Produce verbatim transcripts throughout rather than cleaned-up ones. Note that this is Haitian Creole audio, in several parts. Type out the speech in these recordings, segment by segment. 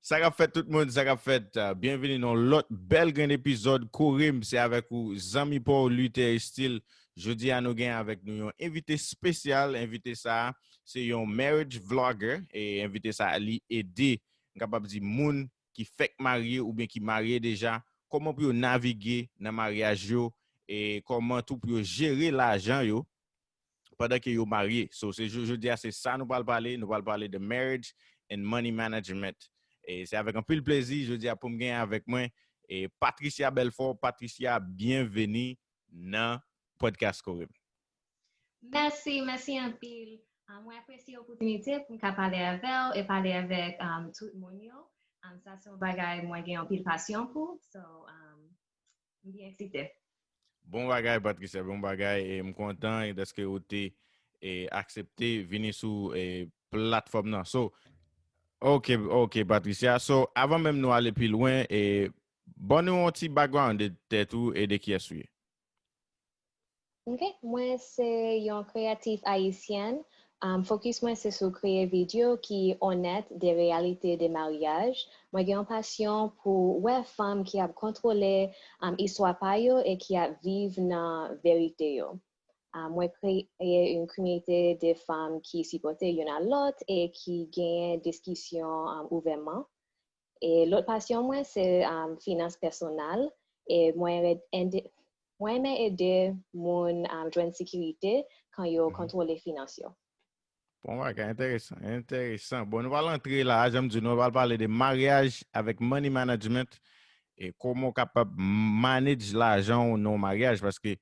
Sa k ap fèt tout moun, sa k ap fèt? Uh, byenvini nan lòt bèl grenn epizòd Kore m, se avèk ou zanmi pa w Luther Steele. Jodi a nou gen avèk nou yon envite espesyal. Envite sa a, se yon marriage vlogger. E envite sa a, li ede, m kapab di, moun ki fèk marye oubyen ki marye deja, kòman pou yo navige nan maryaj yo, e kòman tou pou yo jere lajan yo pandan ke yo marye. So, se jodi a, se sa nou pral pale. Nou pral pale de marriage and money management. E se avèk anpil plezi, jodi a, pou m gen avèk mwen e Patricia Belfort. Patricia, byenveni nan podcast Kore m. Mèsi, mèsi anpil. Ah, mwen apresye opòtinite pou m ka pale avè w e pale avèk um, tout moun yo. Um, sa se yon bagay mwen gen anpil pasyon pou. So, um, m byen eksite. Bon bagay, Patricia, bon bagay. E m kontan dèske ou te e, aksepte vini sou e, platfòm nan. So, ok, ok, Patricia. So, avan menm nou ale pi lwen, e, ban nou yon ti background de tèt ou e de kiyès ou ye. Ok, mwen se yon kreyatif ayisyèn. Um, fokis mwen se sou kreye videyo ki onèt de reyalite de maryaj. Mwen gen yon pasyon pou wè fanm ki ap kontwole um, istwa pa yo e ki ap viv nan verite yo. Um, mwen kreye yon kominote de fanm ki sipòte youn a lòt e ki genyen diskisyon um, ouvèman. E lòt pasyon mwen se um, finans pèsonèl e mwen ede mwen renmen ede moun um, jwenn sekirite kan yo kontwole finans yo. Bon bagay, enteresan, enteresan. Bon, nou pral antre la, jan m di, nou pral pale de maryaj avèk money management e kòman w kapab manage lajan w nan yon maryaj, paske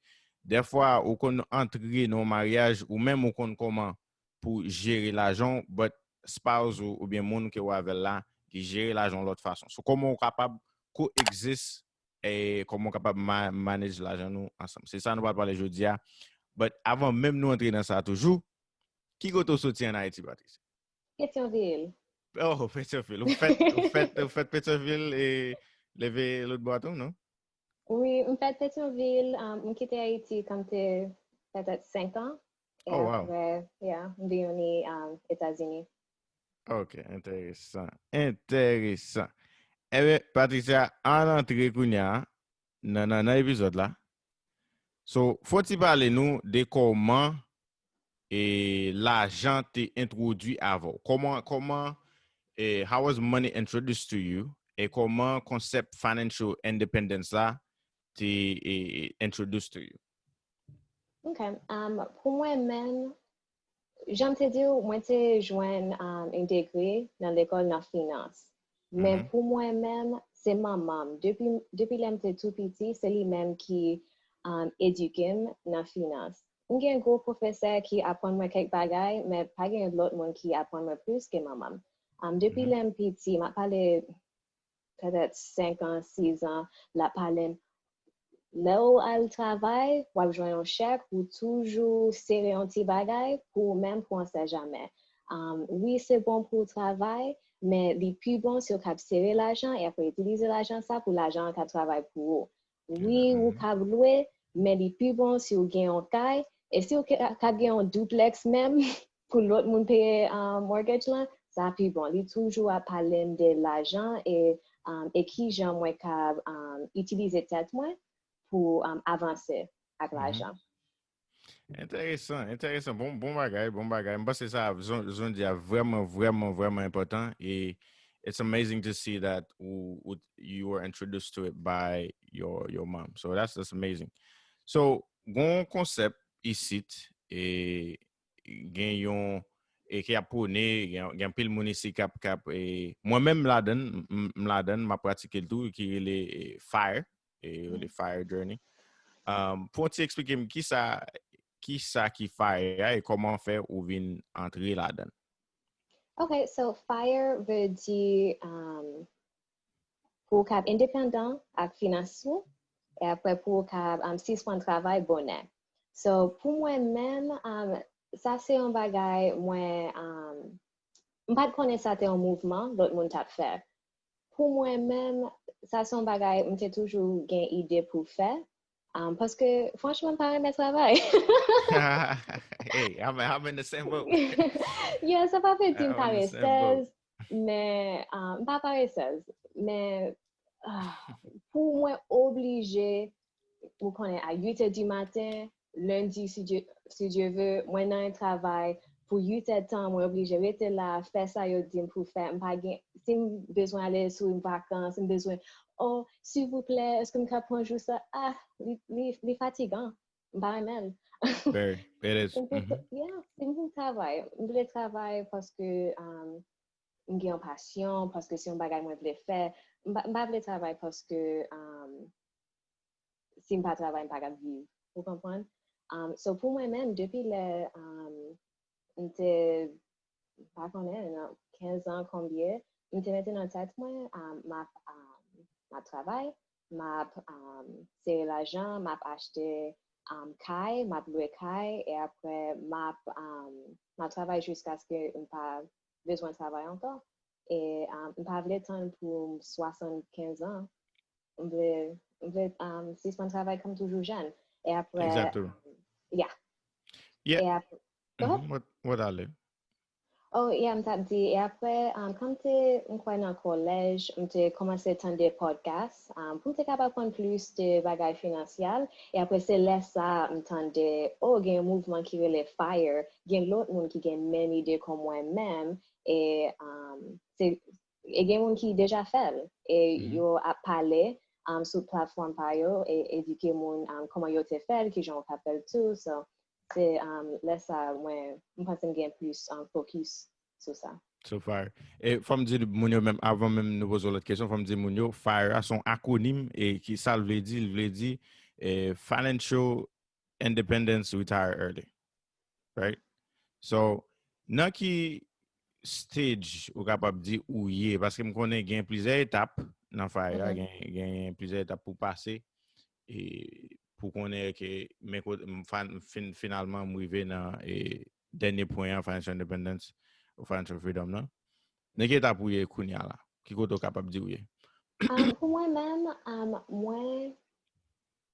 dèfwa ou konn antre nan yon maryaj ou menm ou konn kòman pou jere lajan w, but spouse ou oubyen moun ke w avè l la ki jere lajan w lòt fason. So kòman w kapab coexist e kòman w kapab manage lajan nou ansanm. Se sa nou pral pale jodi a. But avan menm nou antre nan sa toujou, ki kote w soti ann Ayiti, Patricia? Petyonvil. Oh, Petyonvil. Ou fèt, ou fèt, ou fèt Petyonvil e leve lòt bò a tou, non? Wi, m fèt Petyonvil, um, m kite Ayiti kan m te petèt senk an. E oh, wow. Apre, yeah, m vini um, Etazini. Ok, enteresan. Enteresan. Ebyen, Patricia, ann antre kounye a nan, nan, nan epizòd la. So, fò ti pale nou de kòman e lajan te entwodui avè w. Kòman, kòman, e, how was money introduced to you? E kòman konsèp financial independence la te e, introduced to you? Ok. Um, pou mwen menm, jan m te di w, mwen te jwenn um, yon degre nan lekòl nan finans. Men pou mwen menm, se manman m. Depi, depi lè m te tou piti, se li menm ki um, edike m nan finans. M gen gwo pwofesè ki aprann mwen kèk bagay, men pa gen lòt moun ki aprann mwen plis ke manman m. Um, depi lè m piti, m ap pale petèt senk an, sis an, l ap pale m. Lè w al travay, w ap jwenn yon chèk, ou toujou sere yon ti bagay pou ou menm pou on sè jamè. Um, wi, se bon pou w travay, men li pi bon si w kab sere lajan e apre itilize lajan sa pou lajan an ka travay pou ou. Wi, ou kab lwe, men li pi bon si w gen yon kay. E si w ka gen yon duplex menm pou lòt moun peye um, mortgage lan, sa pi bon. Li toujou ap pale m de lajan e, um, e kijan mwen ka um, itilize tèt mwen pou um, avanse ak lajan. Enteresan, enteresan. Bon, bon bagay, bon bagay. M panse sa, jan w di a vrèman, vrèman, vrèman enpòtan. E it's amazing to see that ou, ou, you were introduced to it by your, your mom. So that's, that's amazing. So, gon konsèp isit, e gen yon, e ki ap pwone, gen, gen anpil moun isi k ap, k ap, e mwen menm m ladan, m, m ladan, m ap pratike l tou, ki rele e, FIRE. E yo rele FIRE Journey. Um, pou w ti eksplike m kisa, kisa ki FIRE a e kòman fè ou vin antre ladan l? Ok, so FIRE vle di um, pou w kab endepandan ak finans ou, e apre pou w kab um, sispann travay bonè. So, pou mwen menm, um, sa se yon bagay mwen, um, m pa t konnen sa te yon mouvman lòt moun t ap fè. Pou mwen menm, sa se yon bagay m te toujou gen ide pou fè. Um, paske, franchman, m pa renmen travay. Hey, I'm, I'm in the same boat. Yeah, sa pa vle di m parestèz. Men, ah, m pa parezèz, men, ah, pou mwen oblije, ou konnen, a uit è di maten, lendi, si Dye, si Dye ve, mwen nan yon travay pou uit è tan, mwen oblije rete la, fè sa yo di m pou fè. M pa gen, si m bezwen ale sou yon vakans, m bezwen, oh, silvouplè, èske m ka pran jou sa? Ah, li, li, li fatigan. M pa renmen l. Very. It is. M vle tra- yeah, si m vle travay, m vle travay paske, um, m gen yon pasyon, paske se yon bagay mwen vle fè. M pa, m pa vle travay paske, um, si m pa travay, m pa kab viv. Ou konprann? Um, so, pou mwen menm, depi lè, um, m te, m pa konnen, nan kenz an, konbyen, m te mete nan tèt mwen, um, m ap, um, m ap travay, m ap, um, sere lajan, m ap achte, um, kay, m ap lwe kay, e apre, m ap, um, m ap travay jiskaske m pa bezwen travay ankò. E, um, m pa vle tann pou m swasannkenz an. M vle, m vle, um, sispann travay kòm toujou jèn. E apre, Exactement. um, yeah. Yeah. E apre, go ahead. Mhm, what, what ale? Oh, yeah, m t ap di, e apre, um, kan m te, m kwè nan kolèj, m te kòmanse tande podcast, um, pou m te kab aprann plis de bagay finansyèl. E apre, se lè sa, m tande, oh, gen yon mouvman ki rele FIRE, gen lòt moun ki gen menm ide kòm mwen menm, e, um, se, e gen moun ki deja fè l, e Mhm. yo ap pale, um, sou platfòm pa yo, e edike moun, um, kòman yo te fè l, kijan yo ka fè l tou. So, se, um, lè sa, mwen, m panse m gen plis, um, focus sou sa. So FIRE. E fò m di moun yo menm, avan menm nou poze lòt kesyon, fò m di moun yo, FIRE a se yon akwonim e ki sa l vle di, l vle di, eh, Financial Independence, Retire Early. Right? So, nan ki stage ou kapab di ou ye? Paske m konnen gen plizyè etap nan FIRE a, Mhm. gen, gen plizyè etap pou pase. E pou konnen ke men kote m fan- fin- finalman m rive nan, eh, dènye pwen an, financial independence ou financial freedom nan. Nan ki etap ou ye kounye a la? Ki kote ou kapab di ou ye? Um, pou mwen menm, um, mwen,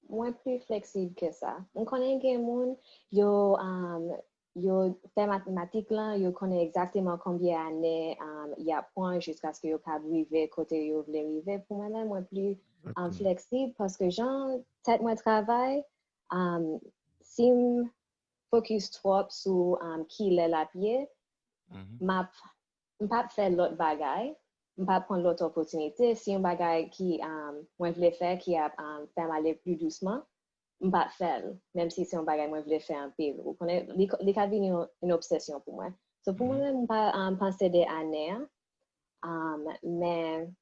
mwen pli fleksib ke sa. M konnen gen moun, yo, um, yo fè matematik lan, yo konnen egzakteman konbyen ane, um, y ap pran jiskaske yo kab rive kote yo vle rive. Pou mwen menm, mwen pli, um, Exactement. Fleksib paske jan tèt mwen travay, um, si m focus twòp sou, um, ki lè l ap ye, Mhm. m ap, m p ap fè lòt bagay, m p ap pran lòt opòtinite. Si yon bagay ki, um, mwen vle fè, ki ap, um, fè m ale pli dousman, m p ap fè l, menm si se yon bagay mwen vle fè anpil. Ou konnen, li, li ka vin yon, yon obsesyon pou mwen. So, pou mwen Mhm. menm, m pa, um, panse de ane a, um, men,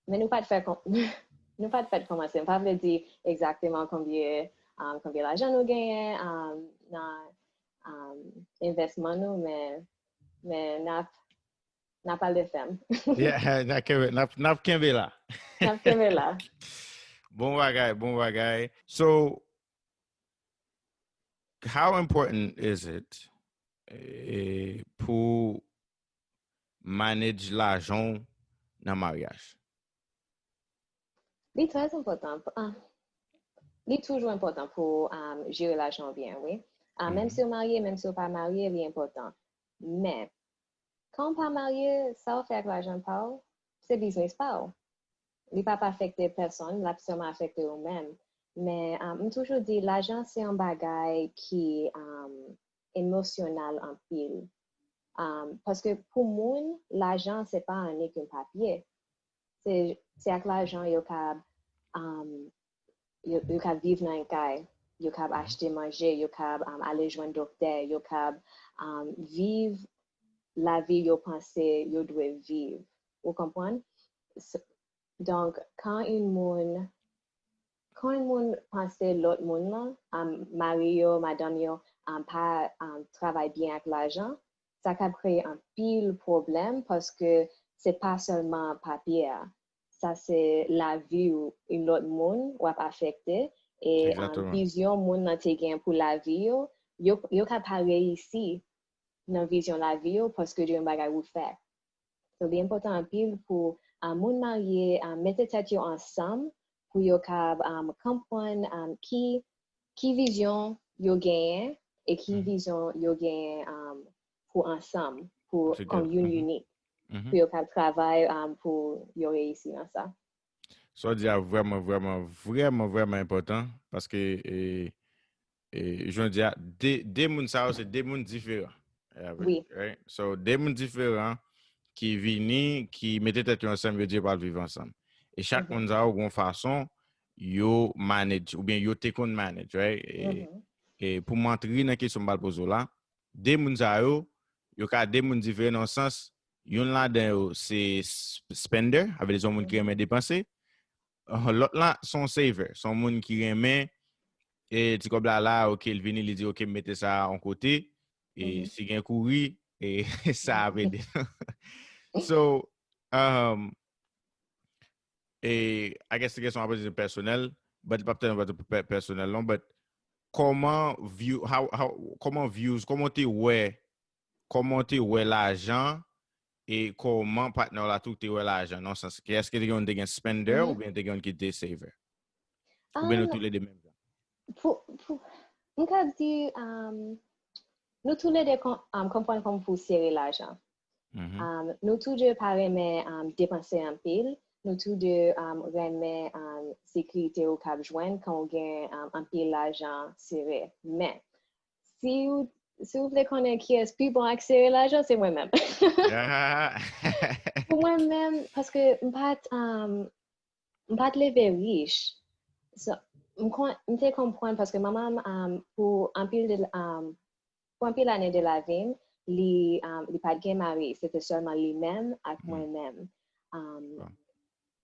men nou pa t fè kon- nou pa t fèt kòmanse. M pa vle di egzakteman konbyen, um, konbyen lajan nou genyen, um, nan, um, envèsman nou, men, men n ap, n ap pale fèm. Yeah, n ap kenbe, n ap, n ap kenbe la. N ap kenbe la. Bon bagay, bon bagay. So, how important is it, eh, pou manage lajan w nan maryaj? Li trè enpòtan. Ah, li toujou enpòtan pou, um, jere lajan w byen, wi. Ah, menm Mhm. Si w marye, menm si w pa marye, li enpòtan. Men, kan w pa marye, sa w fè ak lajan pa w, se biznis pa w. Li p ap afekte pèsonn, l ap sèlman afekte ou menm. Men, um, m toujou di, lajan se yon bagay ki, um, emosyonal anpil. Um, paske pou moun, lajan se pa annik yon papye. Se, se ak lajan yo ka, um, yo, yo ka viv nan yon kay, yo ka achte manje, yo ka, um, ale jwenn doktè, yo ka, um, viv lavi yo panse yo dwe viv. Ou konprann? S- Donk, kan yon moun, kan yon moun panse lòt moun nan, um, mari yo, madanm yo, um, pa, um, travay byen ak lajan, sa kab kreye anpil pwoblèm paske se pa sèlman papye a. Sa se lavi w, yon lòt moun w ap afekte e, um, Exactement. Vizyon moun nan te gen pou lavi yo, yo, yo ka pa reyisi nan vizyon lavi yo paske de yon bagay ou fè. So, li enpòtan anpil pou, ah, moun marye, ah, mete tèt yo ansanm pou yo ka, um, konprann, um, ki, ki vizyon yo genyen e ki Mhm. vizyon yo genyen, um, pou ansanm. pou kòm youn inik pou yo kab travay um, pou yo reyisi nan sa. Sa w di a vrèman, vrèman, vrèman, vrèman enpòtan paske e, e, jan w di a, de, de moun sa yo se de moun diferan. Wi. So, de moun diferan ki vini, ki mete tèt yo ansanm, yo di yo pral viv ansanm. E chak moun sa yo gon fason yo manage, oubyen yo te konn manage, right? E, e pou m antre nan kesyon m pral poze w la, de moun sa yo, yo ka de moun diferan nan sans, youn ladan yo se spender, avè di se yon moun ki renmen depanse, lòt la se yon saver, se yon moun ki renmen e ti kòb la la, ok, l vini, li di ok, m mete sa yon kote, e si gen kouri, e sa ap ede. So, um, e I guess se kesyon ap di pèsonèl, but li p ap tèlman pèsonèl non, but kòman view, how, how, kòman views, kòman te wè, kòman te wè lajan e kòman patnè w la tou te wè lajan nan sans ke èske te gen yon te gen spender oubyen te gen yon ki te saver? Oubyen nou toulede menm jan? Pou, pou, m ka di um, nou toulede um, konprann kòman pou sere lajan. Um, nou tou de pa renmen um, depanse anpil. Nou tou de um, renmen um, sekirite ou k ap jwenn kan ou gen um, anpil lajan sere. Men, si ou, si ou vle konnen kiyès pi bon ak sere lajan, se mwen menm. Pou mwen menm, paske m pa t, um, m pa t leve rich. So, m, kon, m te konprann paske manman m, um, pou anpil de, um, pou anpil ane de lavi m, li, um, li pa t gen mari, se te sèlman li menm ak mwen menm. Um,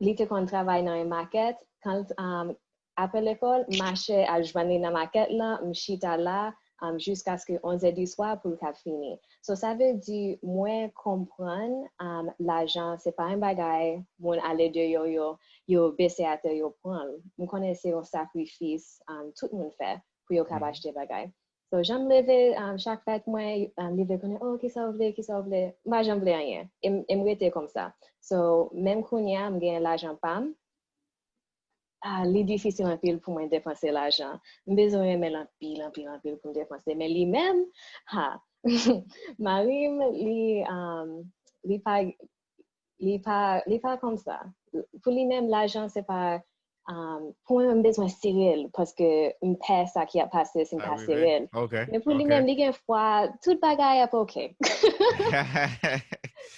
li te konn travay nan yon makèt, kan um, apre lekòl, m mache al jwenn li nan makèt la, m chita la um, jiskaske onz è di swa pou l ka fini. So, sa vle di, mwen konprann um, lajan se pa yon bagay moun ale deyò yo, yo bese atè, yo pran l. M konnen se yon sakrifis um, tout moun fè pou yo kab achte bagay. So, jan m leve um, chak fèt mwen, um, li vle konnen, oh, kisa w vle, kisa w vle. M pa janm vle anyen. E m, e m rete konsa. So, menm kounye a, m gen lajan pa m. Ah, li difisil anpil pou mwen depanse lajan. M bezwen renmen l anpil, anpil, anpil pou m depanse. Men li menm, ha, mari m, li, um, li pa, li pa, li pa konsa. Pou li menm, lajan se pa, um, pou mwen, m bezwen sere l, paske m pè sa ki ap pase si m pa sere l. Men pou li menm, li gen fwa, tout bagay ap ok.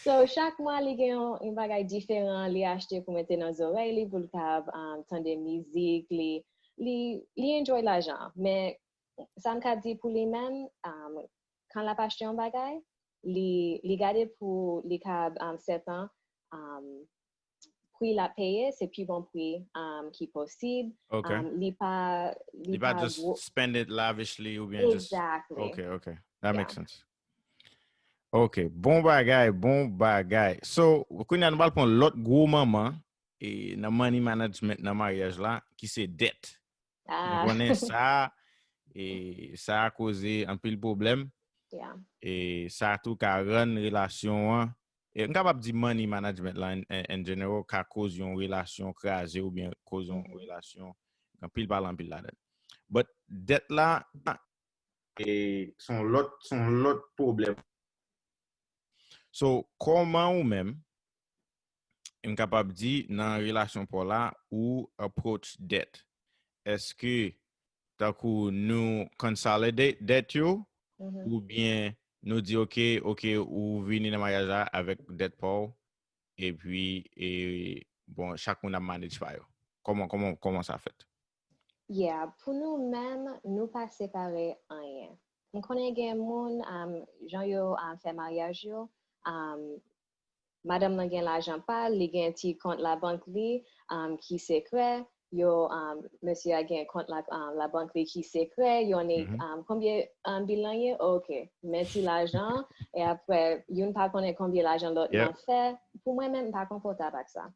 So, chak mwa, li gen yon, yon bagay diferan, li achte pou mete nan zòrèy li, pou l kab um, tande mizik, li, li, li enjoy lajan. Men, sa m ka di pou li menm, um, kan l ap achte yon bagay, li, li gade pou li kab um, sèten um, pri l ap peye, se pi bon pri um, ki posib. Um, li pa, li pa just spend it lavishly oubyen just. Exactly. Ok, ok. That makes sense. Ok, bon bagay, bon bagay. So, kounye a nou pral pran lòt gwo manman e nan money management nan maryaj la, ki se dèt. Nou konnen sa, e sa koze anpil pwoblèm. E sa tou ka rann relasyon an, e m kapab di money management la in, in, in general ka koz yon relasyon kraze oubyen koz yon relasyon anpil pale anpil ladan. But dèt la, e se yon lòt, se yon lòt pwoblèm. So, kòman ou menm, m kapab di, nan relasyon pa w la, ou approach dèt? Èske, tankou nou consolidate dèt yo, oubyen nou di, ok, ok, ou vini nan maryaj la avèk dèt pa w, epi, e, bon, chak moun ap manage pa yo? Kòman, kòman, kòman sa fèt? Yeah, pou nou menm, nou pa separe anyen. M konnen gen moun, um, jan yo um, fè maryaj yo, um, madanm nan gen lajan pa l, li gen ti kont labank li um, ki sekrè, yo, um, mesye a gen kont la, um, labank li ki sekrè, yo ni um, konbyen um, bil lan ye? Ok, men ti lajan, e apre, youn pa konnen konbyen lajan lòt lan fè. Pou mwen menm, m pa konfòtab ak sa.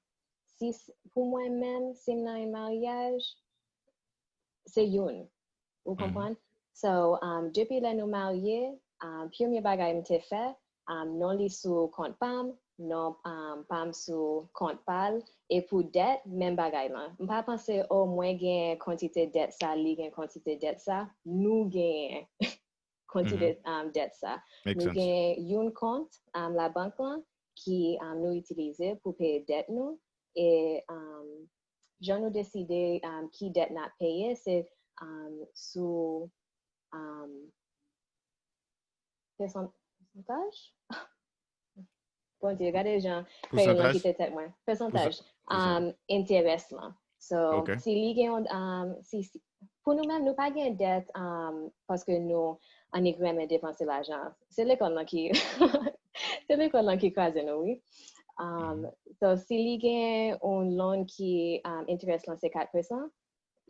Si, pou mwen menm, si m nan yon maryaj, se youn. Ou konprann? So, um, depi lè nou marye, um, premye bagay m te fè, um, non li sou kont pa m, non um, pa m sou kont pa l, e pou dèt, menm bagay lan. M pa panse, oh, mwen gen kantite dèt sa, li gen kantite dèt sa, nou genyen. kantite um, dèt sa. Nou gen youn kont um, labank lan ki um, nou itilize pou peye dèt nou. E um, jan nou deside um, ki dèt n ap peye, se um, sou um, pèsantaj? Bondye, gade jan kreyòl lan kite tèt mwen. Pèsantaj. Um, enterès lan. So, si li gen yon, um, si, si, pou nou menm, nou pa gen dèt um, paske nou annik renmen depanse lajan. Se lekòl lan ki, se lekòl lan ki kraze nou, wi. Um, so, si li gen yon loan ki um, enterès lan se kat pousan,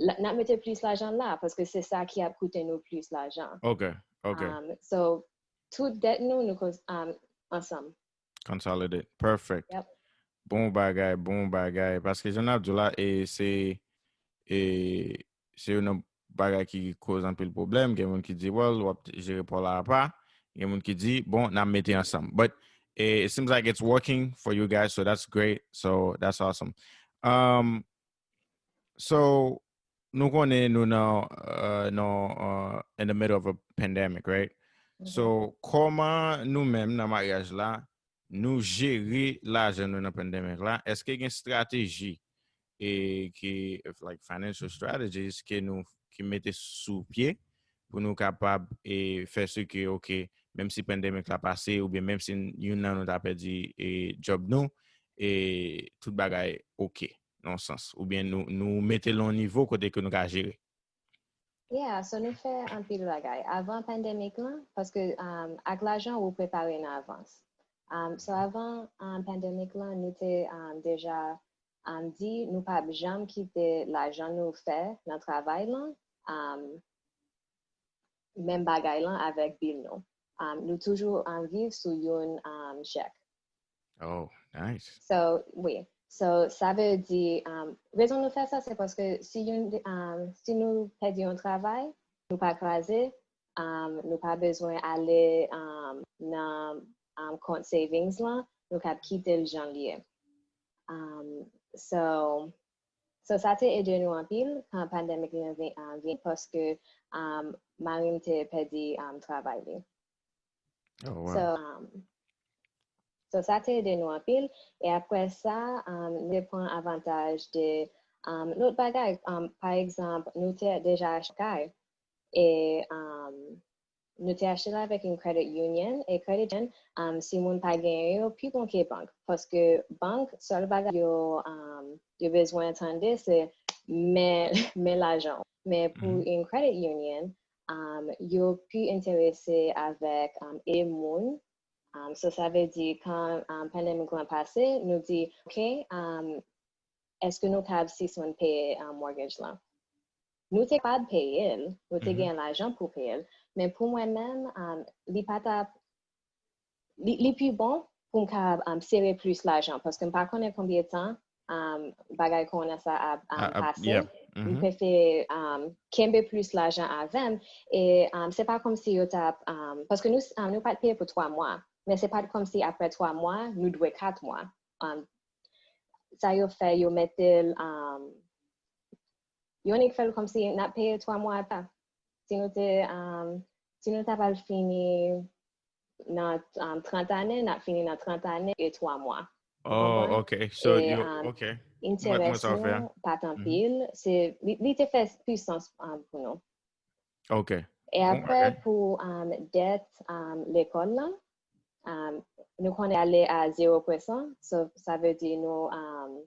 n ap mete plis lajan la, paske se sa ki ap koute nou plis lajan. Ok, ok. Um, so, tout dèt nou, nou koz um, ansanm. Consolidate. Perfect. Yep. Bon bagay, bon bagay. Paske jan n ap di w la, e se e se youn nan bagay ki koz anpil pwoblèm. Gen moun ki di, well, w ap jere pa w la apa. Gen moun ki di, bon, n ap mete ansanm. But it seems like it's working for you guys, so that's great. So that's awesome. Um, so, nou konnen nou nan, uh, nan uh, in the middle of a pandemic, right? So, kòman nou menm nan maryaj la, nou jere lajan nou nan pandemic la? Èske gen strateji e ki, like, financial strategies ke nou ki mete sou pye pou nou kapab e fè si ke, ok, menm si pandemic la pase oubyen menm si youn nan nou ta pèdi e job nou, e tout bagay ok nan yon sans, oubyen nou nou mete l nan yon nivo kote ke nou ka jere? Yeah, so nou fè anpil bagay avan pandemic lan, paske um, ak lajan ou prepare nan avans. Um, so avan um, pandemic lan, nou te um, deja um, di nou p ap janm kite lajan nou fè nan travay lan um, menm bagay lan avèk bil nou. Um, nou toujou um, viv sou youn um, chèk. Oh, nice. So, wi. So, sa vle di, um, rezon nou fè sa, se paske si, youn, um, si nou pèdi yon travay, nou pa kraze, um, nou pa bezwen ale um, nan um, kont savings lan, nou kab kite l jan l ye. Um, so, so, sa te ede nou anpil kan pandemic lan vin, um, vin paske um, mari m te pèdi um, travay li. Oh, wow. So, um, so sa te ede nou anpil. E apre sa, um, nou te pran avantaj de um, lòt bagay. Um, pa egzanp, nou te deja achte kay. E um, nou te achte l avèk yon credit union. E credit union, um, si moun pa genyen yo, pi bon ke bank. Paske bank, sèl bagay yo, um, yo bezwen tande, se men, men lajan w. Men pou yon credit union, um, yo pi enterese avèk um, ede moun. Um, so, sa vle di, kan um, pandemic lan pase, nou di, ok, um, èske nou kab sispann peye um, mortgage lan? Nou te kab peye l, nou te gen lajan pou peye l, men pou mwen menm, um, li pa t ap, li, li pi bon pou m ka um, sere plis lajan, paske m pa konnen konbyen tan um, bagay kowona sa ap um, pase. M prefere um, kenbe plis lajan avè m. E um, se pa kòmsi yo t ap, um, paske nou, um, nou pa t peye pou twa mwa, men se pa t kòmsi apre twa mwa, nou dwe kat mwa. Um, sa yo fè, yo mete l, um, yo annik fè l kòmsi n ap peye twa mwa ata. Si nou te, um, si nou ta pral fini nan um, trant ane, n ap fini nan trant ane e twa mwa. Oh, ok. So, e, you, um, ok. Interest nou pa t anpil, se, li, li te fè pwisans um, pou nou. Ok. E apre, pou um, dèt um, lekòl lan, um, nou konnen ale a zero percent, so, sa vle di nou, um,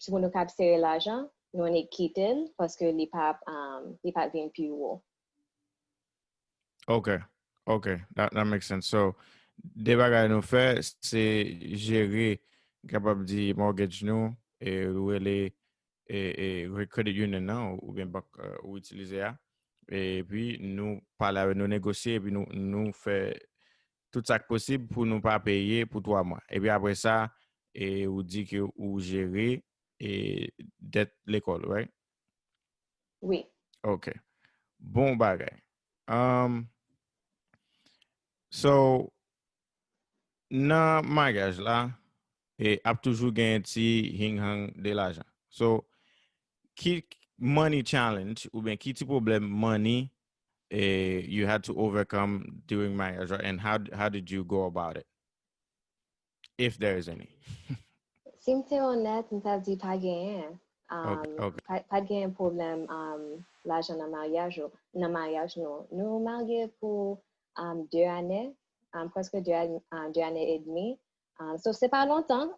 si nou kab sere lajan, nou annik kite l, paske li pa, um, li pa vin pi wo. Ok, ok, that, that makes sense. So, de bagay nou fè, se jere, kapab di mortgage nou, e nou rele e, e, credit union nan, oubyen bank uh, ou itilize a. Epi nou pale avè nou, negosye, epi nou, nou fè tout sa k posib pou nou pa peye pou twa mwa. Epi apre sa, e, ou di ke ou jere e, dèt lekòl, right? Wi. Ok. Bon bagay. Um, so, nan maryaj la, e ap toujou gen ti hing hang de lajan. So, ki money challenge oubyen ki ti pwoblèm money eh, you had to overcome during marriage, right? And how how did you go about it? If there is any. Si m te onèt, m t ap di pa genyen. Um, Ok. Pa, pa t genyen pwoblèm um, lajan nan maryaj ou, nan maryaj nou. Nou marye pou um, de ane, um, prèske de, an- um, de ane edmi. Um, so, se pa lontan.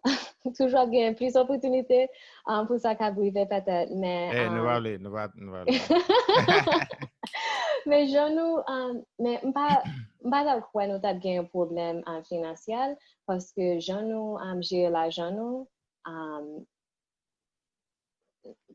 Toujou ap gen plis opòtinite um, pou sa k ap rive petèt. Men, Eh, nou um, pa vle, nou pa nou pa vle. Men jan nou, um, men m pa, m pa ta kwè nou t ap gen yon pwoblèm um, finansyèl, paske jan nou um, jere lajan nou, um,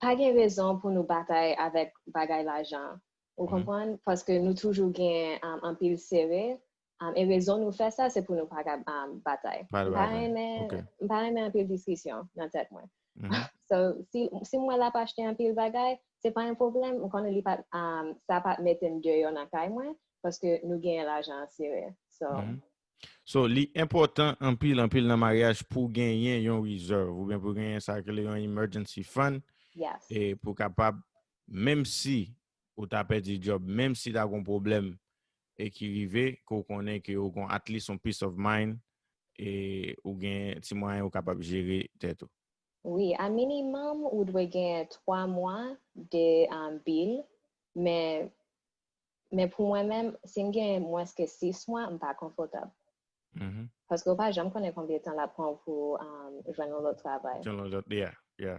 pa gen rezon pou nou batay avèk bagay lajan. Ou Mhm. konprann? Paske nou toujou gen um, anpil sere. Um, e rezon nou fè sa, se pou nou pa ka um, batay. Pa M pa batay. renmen, Ok. m pa renmen anpil diskisyon nan tèt mwen. Mhm. So, si, si m wè l ap achte anpil bagay, se pa yon pwoblèm. M konnen li pa, um, sa pa mete m deyò nan kay mwen, paske nou genyen lajan sere. So, Mhm. So, li enpòtan anpil, anpil nan maryaj pou genyen yon reserve, oubyen pou genyen sa ki rele yon emergency fund, yes. E pou kapab, menm si ou ta pèdi job, menm si ta gon pwoblèm e ki rive, ke w konnen ke w gon at least yon peace of mind, e ou gen ti mwayen ou kapab jere tèt ou. Wi, a minimum, ou dwe gen twa mwa de um, bill, men, men pou mwen menm, si m gen mwens ke sis mwa, m pa konfòtab. Mhm. Paske w pa janm konnen konbyen tan l ap pran pou um, jwenn yon lòt travay. Jwenn yon lòt, yeah, yeah.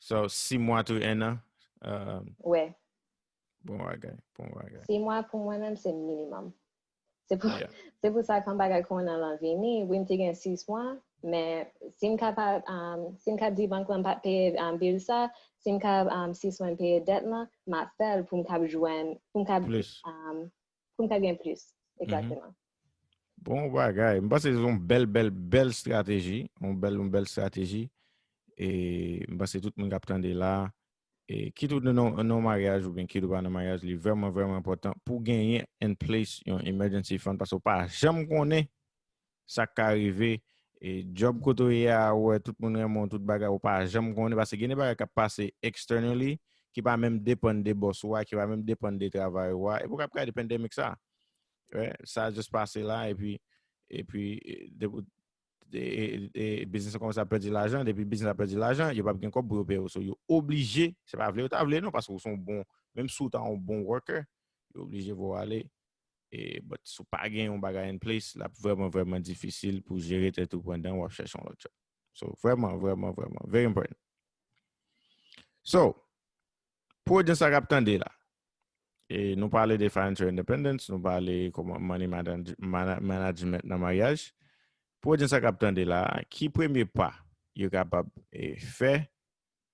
So, sis mwa to un an, um, Wè, bon bagay, bon bagay. sis mwa pou mwen menm, se minimum. Se pou, Yeah. se pou sa kan bagay kòwona lan vini, wi, m te gen sis mwa, men si m ka pa, um, si m ka di bank lan m pa peye um, bill sa, si m ka um, sispann peye dèt lan, m ap fè l pou m ka jwenn, pou m ka, Plis. Um, pou m ka gen plis. Egzakteman. Bon bagay. M panse se yon bèl, bèl, bèl estrateji. Yon bèl, yon bèl estrateji. E m panse tout moun k ap tande la, e kit ou nan, nan maryaj oubyen kit ou pa nan maryaj, li vrèman, vrèman enpòtan pou genyen in place yon emergency fund, paske w pa janm konnen sa k ka rive. E job kote w ye a, ou wè tout moun renmen w, tout bagay, ou pa janm konnen, paske gen de bagay k ap pase externally, ki pa menm depann de bòs ou a, ki pa menm depann de travay ou a, epi w ap gade pandemic sa. Wè, sa just pase la, epi, epi, e, depi, e, e, e, biznis lan kòmanse ap pèdi lajan, depi biznis la pèdi lajan, yo p ap gen kòb pou yo peye w. So, yo oblije, se pa vle yo ta vle non, paske w se yon bon, menm si w ta yon bon worker, yo oblije voye w ale. E, but si w pa gen yon bagay in place, l ap vrèman, vrèman difisil pou jere tèt ou pandan w ap chèche yon lòt job. So, vrèman, vrèman, vrèman, very important. So, pou odyans sa k ap tande la, e nou pale de financial independence, nou pale kòman money manage- mana- management nan maryaj. Pou odyans sa k ap tande la, ki premye pa yo kapab e, fè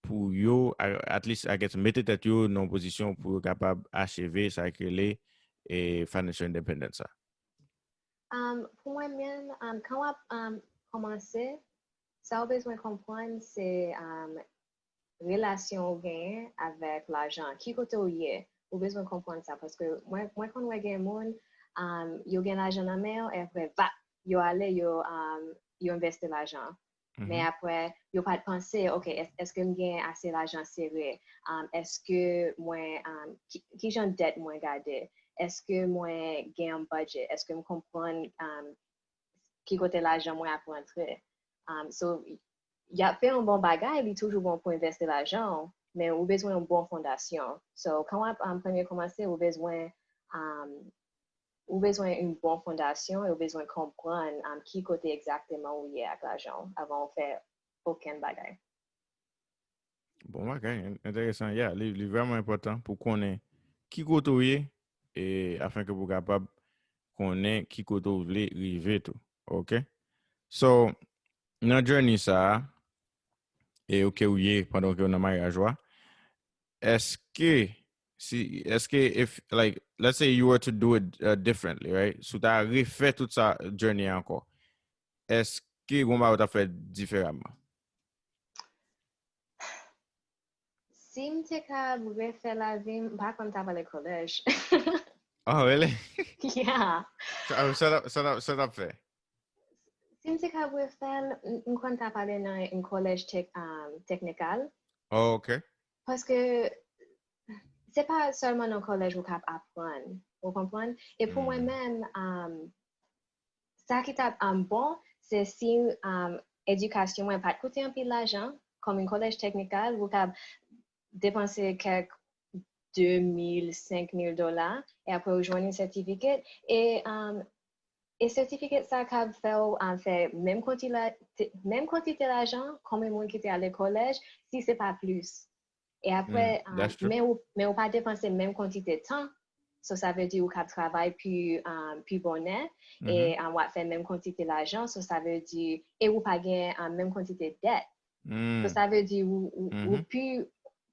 pou yo, a- at least, I guess, mete tèt yo nan yon pozisyon pou yo kapab acheve sa ki rele e, financial independence sa? Um, pou mwen menm, um, kan w ap um, kòmanse, sa w bezwen konprann se um, relasyon ou genyen avèk lajan. Ki kote w ye? Ou bezwen konprann sa. Paske mwen, mwen konn wè gen moun, um, yo gen lajan nan men yo, epi vap, yo ale, yo, um, yo envesti lajan. Men apre, yo pa t panse, ok, èske m gen ase lajan sere? Um, èske mwen, um, ki, ki jan dèt mwen gade? Èske mwen gen yon budget? Èske m konprann um, ki kote lajan mwen ap rantre? Um, so, y ap fè yon bon bagay, li toujou bon pou envesti lajan w, men ou bezwen yon bon fondasyon. So, kan w ap um, premye kòmanse, ou bezwen um, ou bezwen yon bon fondasyon e ou bezwen konprann um, ki kote egzakteman ou ye ak lajan w avan w fè okenn bagay. Bon bagay, en- enteresan. Yeah, li, li vrèman enpòtan pou konnen ki kote w ye, e afin ke pou kapab konnen ki kote w vle rive tou. Ok? So, nan journey sa a, e ou ke w ye pandan ke w nan maryaj ou a, èske, si, èske, if, like, let's say you were to do it uh, differently, right? Si w ta refè tout sa journey a ankò, èske gon bagay ou ta fè diferaman? Si m te ka refè lavi m, m pa konn ta pale kolèj. Oh, really? Yeah. Sa sa t ap- sa t ap- sa t ap fè? Si m te ka refè l, m- m konn ta pale nan yon kolèj tek, um, teknikal. Oh, ok. Paske se pa sèlman nan kòlèj ou k ap aprann. Ou konprann? E pou mwen menm, um, sa ki t ap um, bon, se si um, edikasyon mwen pa t koute anpil lajan, kòm yon kòlèj teknikal, ou ka depanse kèk de mil, senk mil dola, e apre ou jwenn yon certificate, e, um, e certificate sa ka fè w um, fè menm kantite, menm kantite lajan kòm yon moun ki te ale kòlèj, si se pa plis. E apre, um, men ou, men ou pa depanse menm kantite tan, so sa vle di ou ka travay pi, um, pi bonè, e um, w ap fè menm kantite lajan, so sa vle di, e ou pa gen um, menm kantite dèt. So sa vle di ou, ou, ou pi,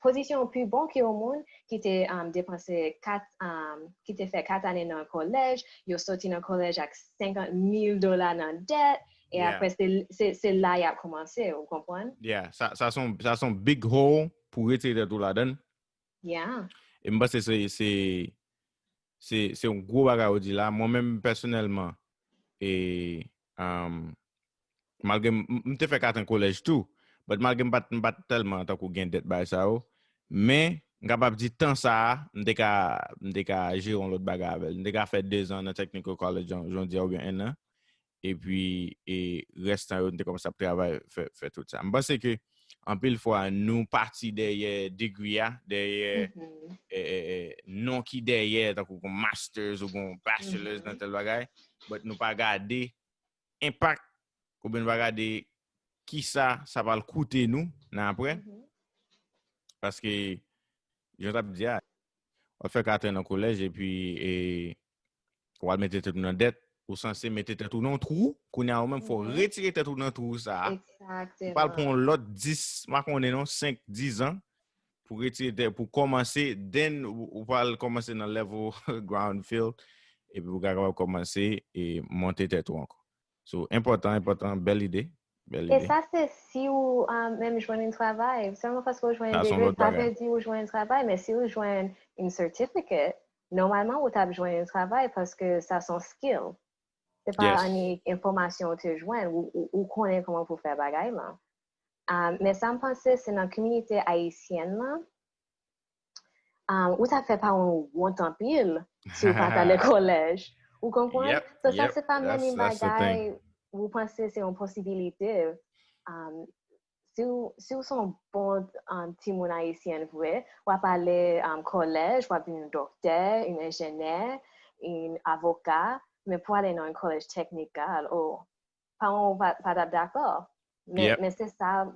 pozisyon ou pi bon ke yon moun ki te um, depanse kat, um, ki te fè kat ane nan kòlèj, yo soti nan kòlèj ak senkant mil dola nan dèt, e apre se, se, se la y ap kòmanse, ou konprann? Yeah, sa, sa se yon, sa se yon big hole pou retire tèt ou ladan l. Yeah. E m panse se, se, se, se yon gwo bagay ou di la. Mwen menm pèsonèlman, e, um, malgre m, m te fè kat an kòlèj tou, but malgre m pa t, m pa t tèlman tankou gen dèt bagay sa yo, men m kapab di tan sa a, m te ka, m te ka jere yon lòt bagay avè l. M te ka fè dezan nan technical college, jan, jan w di a, oubyen ennan. Epi, e, rès tan yo, m te kòmanse ap travay, fè, fè tout sa. M panse ke anpil fwa, nou pati dèyè degree a, dèyè e, e, e, non ki dèyè, tankou gon masters ou gon bachelors nan tèl bagay, but nou pa gade enpak, oubyen nou pa gade kisa sa pral koute nou nan apre. Paske, jan w t ap di a, w ap fè kat ane nan kòlèj, epi, e, w al mete tèt ou nan dèt, ou sanse mete tèt ou nan yon twou, kounye a ou menm fò w retire tèt ou nan twou sa a. Ou pral pran yon lòt dis, m pa konnen non, senk, dis an, pou retire tèt, pou kòmanse, then ou, ou pral kòmanse nan level ground field, epi ou ka kapab kòmanse e monte tèt ou ankò. So, enpòtan, enpòtan, bèl ide, bèl ide. E sa se si ou um, menm jwenn yon travay, sèlman paske ou jwenn yon degree, pa vle di ou jwenn yon travay, men si ou jwenn yon certificate, nòmalman ou t ap jwenn yon travay paske sa se yon skill. Se pa annik enfòmasyon ou te jwenn, ou, ou, ou konnen kòman pou fè bagay lan. Um, men sa m panse, se nan kominote ayisyèn lan, um, ou t ap fè paran w wont anpil si w pa t ale kòlèj. Ou konprann? So, sa se pa menm yon bagay ou panse se yon posibilite. Um, si w, si w se yon bon um, timoun ayisyèn vre, w ap ale um, kòlèj, w ap vin yon doktè, yon enjenyè, yon avoka, men pou ale nan yon kòlèj teknikal, oh, paran w pa, pa t ap dakò. Men, men se sa,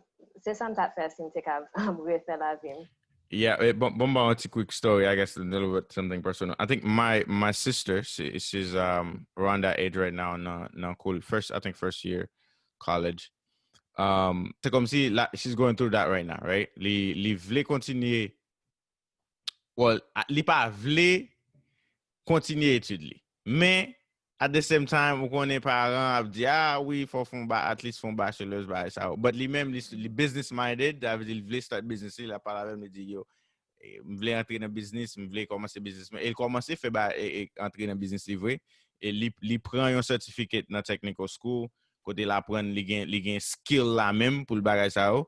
se sa m t ap fè si m te ka um, refè lavi m. Yeah, eh, bon, bon, bon, ti quick story, I guess a little bit something personal. I think my my sister, she, she's um around that age right now, nan nan cool first, I think first year college. Um, se kòmsi la, she's going through that right now, right? Li li vle kontinye, well, li pa vle kontinye etid li. Men at the same time, ou konnen paran ap di, ah wi, fò fon ba, at least fon bachelors, bagay sa yo. But li menm, li, li business minded, sa vle di li vle start business li, l ap pale avè m, li di, yo, eh, m vle antre nan biznis, m vle kòmanse biznis mwen. E l kòmanse fè ba, e, e, antre nan biznis li vre. E li, li pran yon certificate nan technical school, kote l aprann li gen, li gen skill la menm pou l bagay sa yo.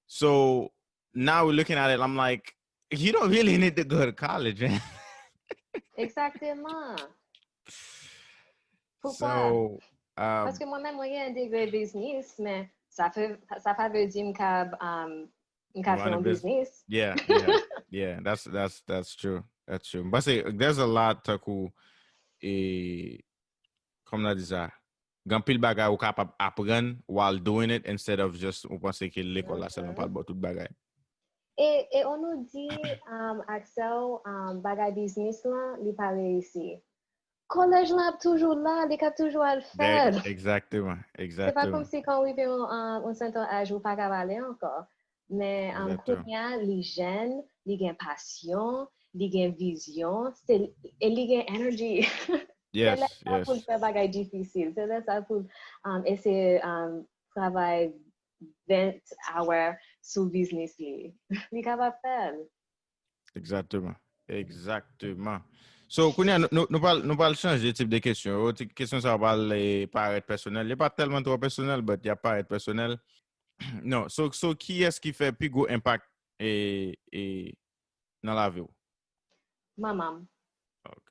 So, now looking at it, I'm like, you don't really need to go to college, man. Exactement. Poukwa? So, um, Paske mwen menm, mwen gen yon degré biznis, men sa fè, sa pa vle di m ka, um, m ka fè yon biznis. Yeah, yeah, yeah. That's, that's, that's true. That's true. But say, there's a lot, tankou, e, kòman n a di sa? Gen anpil bagay ou kapab aprann while doing it instead of just ou panse ke lekòl la sèlman pral ba w tout bagay. E, e on nou di, um, Axel, um, bagay biznis lan, li pa reyisi. Kòlèj lan ap toujou la, li ka toujou al fè l. Exactement, exactement. Se pa kòmsi kan w rive yon, um, yon sèten aj, ou pa ka pale ankò. Men, um, kounye a, li jèn, li gen pasyon, li gen vizyon, se, e li gen energy. Se lè sa pou l fè bagay difisil. Se lè sa pou l, um, eseye, um, travay vingt hour sou biznis li. Li kapab fè l. Exactement. Exactement. So, kounye a, nou, nou, nou pral, nou pral chanje tip de kesyon yo. Ti kesyon sa yo pral, eh, parèt pèsonèl. Yo pa tèlman twò pèsonèl, but y ap parèt pèsonèl. Non, so, so kiyès ki fè pi gwo enpak, eh, eh, nan lavi w? Manman m. Ok.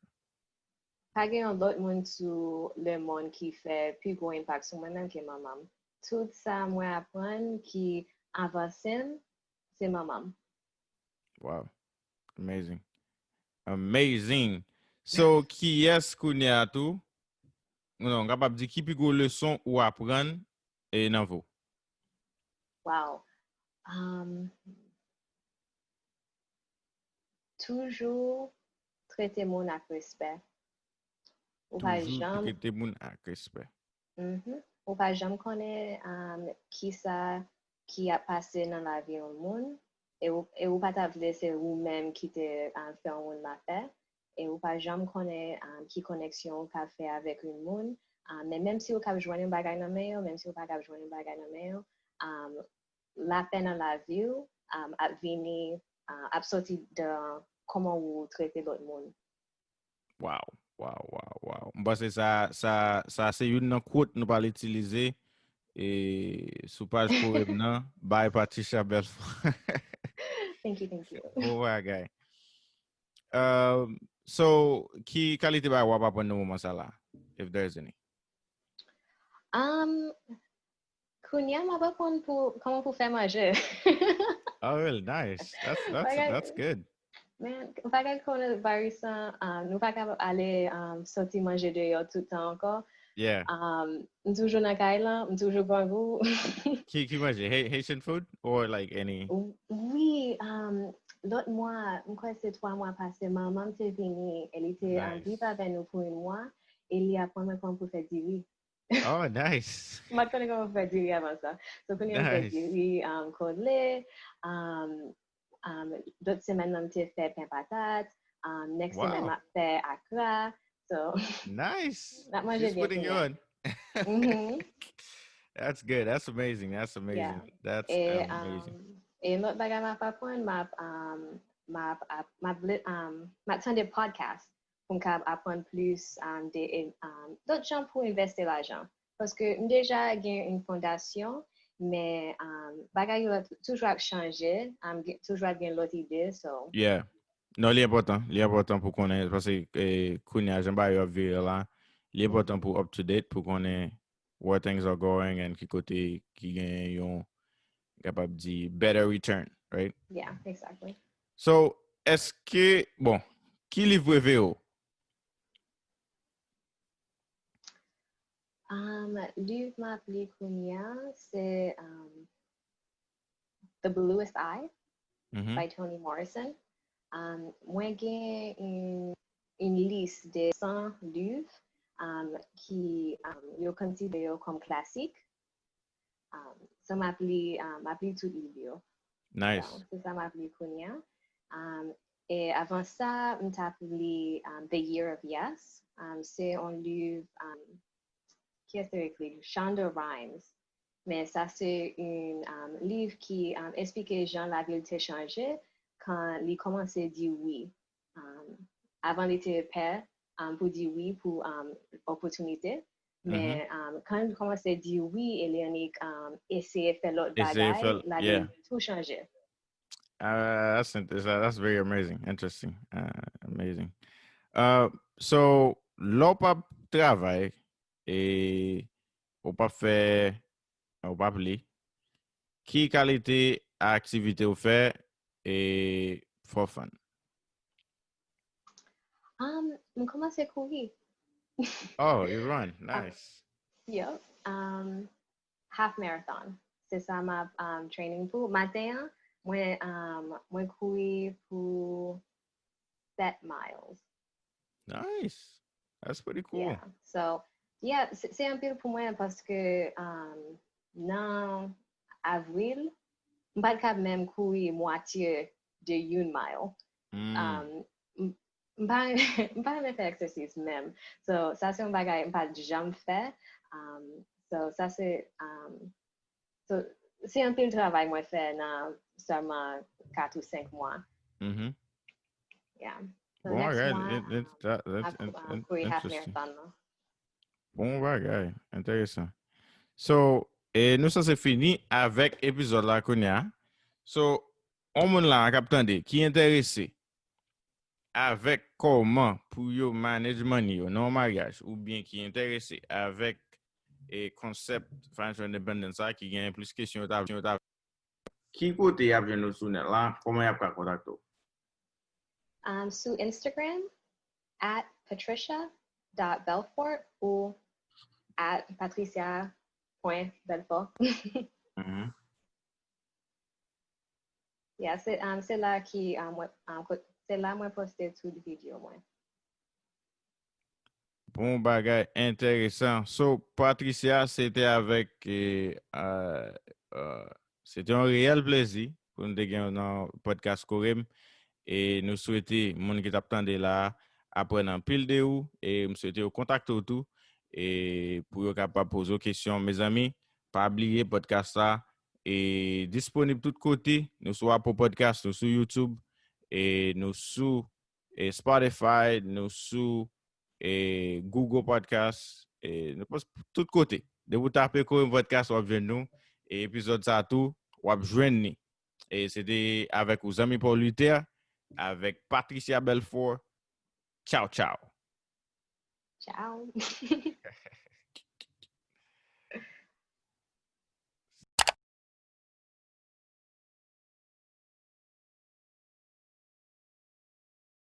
Pa gen yon lòt moun sou lemonn ki fè pi gwo enpak sou mwen menm ke manman m. Tout sa mwen aprann ki avanse m, se manman m. Wow. Amazing. Amazing. So, kiyès kounye a tou? Non, m kapab di ki pi gwo leson ou aprann e nan vi w? Wow. Um, toujou trete moun ak respè. Ou pa Toujou janm trete moun ak respè. Mhm. Ou pa janm konnen um, kisa ki ap pase nan lavi yon moun. E ou, e ou pa ta vle se ou menm ki te um, fè yon moun lapè. E ou pa janm konnen um, ki koneksyon ou ka fè avèk yon moun. Um, men menm si ou ka jwenn yon bagay nan men yo, menm si ou pa ka jwenn yon bagay nan men yo, um, lapè nan lavi w um, ap vini, uh, ap soti de kòman ou trete lòt moun. Wow, wow, wow, wow. M panse sa, sa, sa se youn nan quote nou pral itilize e sou paj powèm nan, by Patricia Belfort. Thank you, thank you. Bon bagay. Um, so, ki kalite bagay w ap aprann nan moman sa la, if there's any? Um, Kounye a, m ap aprann pou kòman pou fè manje. Oh, really? Nice. That's that's Bagay- that's good. Men, bagay coronavirus lan, um, nou pa ka ale um, soti manje deyò tout tan ankò. Yeah. Um, m toujou nan kay lan, m toujou grangou. Ki ki manje? Hay- Haitian food or like any? Wi, um, lòt mwa, m kwè se twa mwa pase, manman m te vini e li te um, Nice. viv avè nou pou yon mwa e li aprann mwen kòman pou fè diri. Oh, nice. M pa t konnen kòman pou fè diri avan sa. So, kounye a m fè Nice. Diri um, kole, um, um, lòt semèn nan m te fè pen patat, um, next semèn Wow. M ap fè akra. So, Nice. N ap manje She's byen putting you kounye a. on. Mhm. That's good. That's amazing. That's amazing. That's E, amazing. um, e lòt bagay m ap aprann, m ap, um, m ap, ap, m ap, li- um, m ap tande podcast pou m ka aprann plis um, de um, lòt jan pou envesti lajan. Paske m deja gen yon fondasyon, men um, bagay yo toujou ap chanje, um, gen- toujou ap gen lòt ide. So, Yeah. Non, li enpòtan. Li enpòtan pou konnen, paske eh, kounye a, jan bagay yo ap vire la, li enpòtan pou up to date, pou konnen where things are going and ki kote ki gen yon, kapab di, better return, right? Yeah, exactly. So, èske, bon, ki liv prefere w? Um, liv m ap li kounye a, se um, The Bluest Eye Mhm. by Toni Morrison. Um, mwen gen yon, yon lis de san liv um, ki um, yo konsidere yo kòm klasik. Um, so, m ap li, um, m ap li tout liv yo. Nice. So, se sa m ap li kounye a. Um, e avan sa, m t ap li um, The Year of Yes. Um, se yon liv, um, kiyès te ekri? Shonda Rhimes. Men sa se yon um, liv ki um, eksplike jan lavi l te chanje kan li kòmanse di wi. Um, avan li te pè um, pou di wi pou um, opòtinite. Men um, kan li kòmanse di wi e li annik um, eseye fè lòt Eseye bagay, fè l, lavi yeah. L tou chanje. Uh, that's, in- that's that's very amazing, interesting, uh, amazing. Uh, so, lè w p ap travay e ou p ap fè, ou p ap li, ki kalite aktivite ou fè e for fun? Um, m kòmanse kouri. Oh, you run. Nice. Yep. Um, half marathon. Se sa m ap um, training pou. Maten an, mwen, um, mwen kouri pou sept miles. Nice. That's pretty cool. Yeah. So, yeah, se se anpil pou mwen paske um, nan avril, m pa t ka menm kouri mwatye de yon mile. Mm. Um, m m pa m pa renmen fè egzèsis menm. So, sa se yon bagay m pa t janm fè. Um, so, sa se um, so, se anpil travay mwen fè nan sèlman kat ou senk mwa. Mhm. Yeah. Bon bagay, it- it- that- that's ap- in- ap in- kouri half interesting. Marathon nan. Bon bagay, enteresan. So, e nou sanse fini avèk epizòd la kounye a. So, yon moun la k ap tande, ki enterese avèk kòman pou yo manage money yo nan yon maryaj, oubyen ki enterese avèk e konsèp financial independence sa ki gen plis kesyon yo ta, yo ta Ki kote y ap jwenn nou sou nèt la? Kòman y ap ka kontakte w? Um, sou Instagram, at patricia dot belfort ou at patricia point belfort. Mhm. Yeah, se um, se la ki um, mwen- um, kot- se la mwen poste tout videyo mwen. Bon bagay enteresan. So, Patricia, se te avèk, eh, ah, ah, se te yon reyèl plezi pou nou te gen w nan podcast Korem. E nou swete moun ki t ap tande la a aprann anpil de ou. E m swete yo kontakte w tou. E pou yo kapab poze w kesyon. Mezanmi, pa bliye podcast la e disponib tout kote. Nou sou Apple Podcast, nou sou YouTube, e nou sou e Spotify, nou sou e Google Podcast, e nou post tout kote. Depi w tape Korem Podcast, w ap jwenn nou. E epizòd sa tou, w ap jwenn ni. E se te avèk ou zanmi Paul Luther, avèk Patricia Belfort. Tchaw, tchaw. Tchaw.